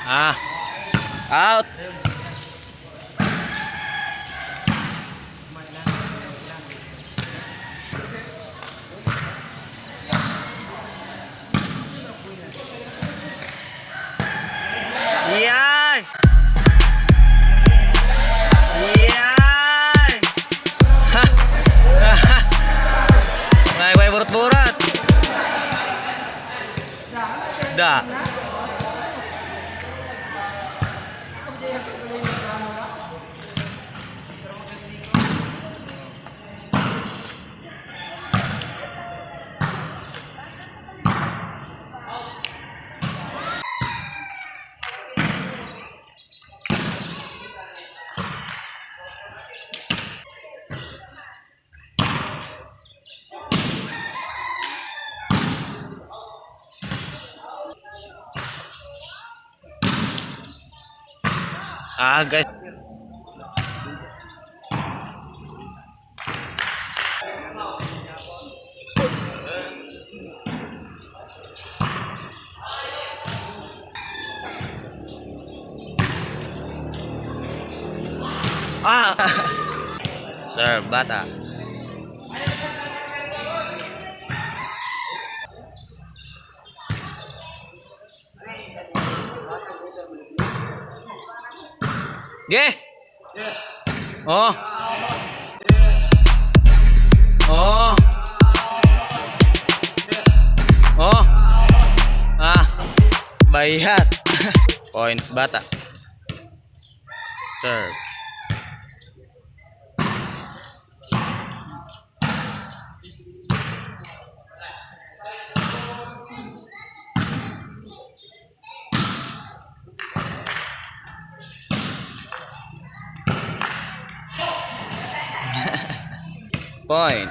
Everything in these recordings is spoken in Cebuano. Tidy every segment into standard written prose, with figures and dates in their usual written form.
Ah. Out. Yay! Yay! Ha! Ngay way burot-burot. Da. Ah, guys. Ah. Sir, bata. Ge. Oh. Oh. Oh. Ah. Bayat. Points bata. Serve. Point.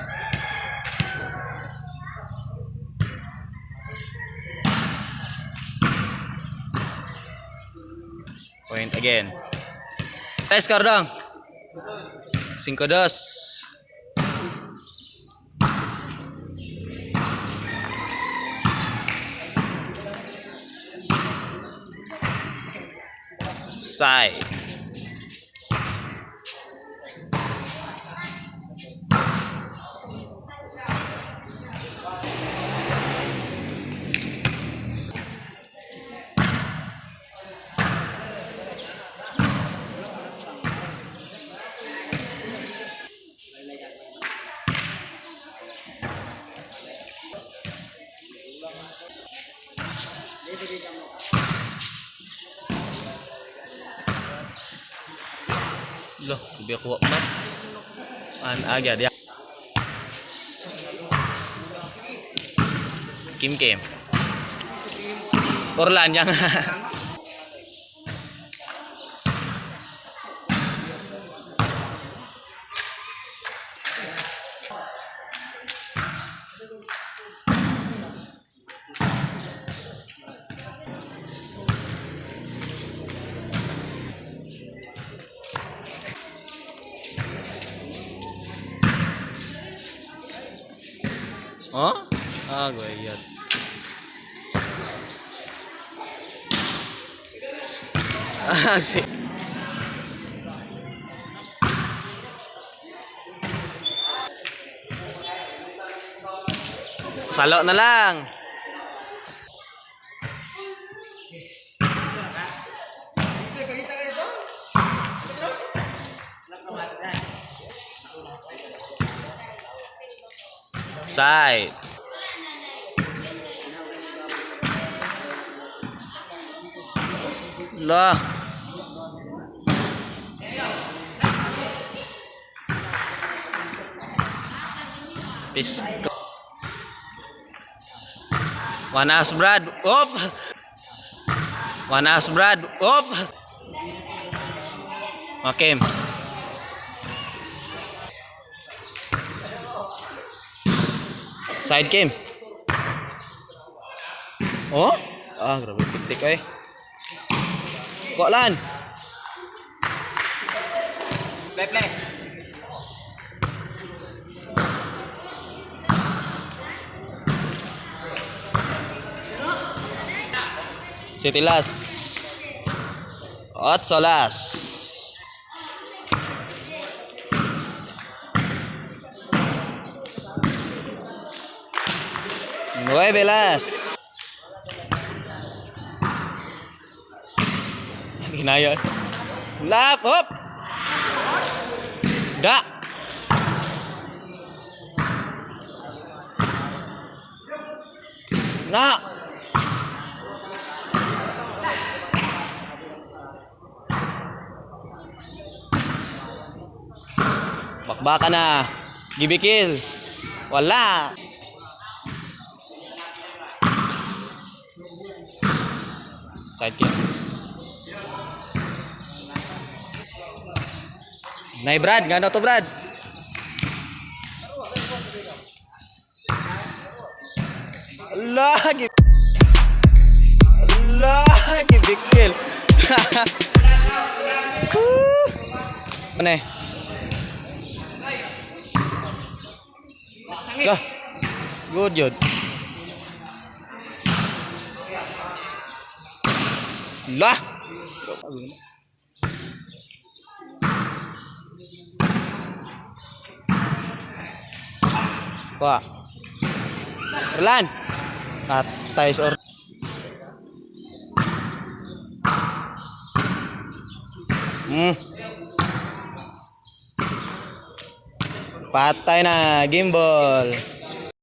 Point again. Ay, score dong. 5-2. Side. Loh, lebih kuat man. An agad ya. Kim Kim. Orlan yang. Oh? Ah, gue. Ah, si. Salo na lang. Side. Lah. Peace. One ass Brad. Op. One ass Brad. Op. Okay. Side game. Oh? Ah, grabe pitik eh. Kok lan? Play, play. City Las. Otso last. Nueve last. Hinaya. Lap up. Da. Na. Bakbaka na. Gibikil. Wala. Side kick. Nay Brad, ngano to, Brad? Lagi. Lagi bikil. Woo. Ano eh? Lah. Good yun. Lah. Wah. Orlan. Patay sa or. Patay na, game ball.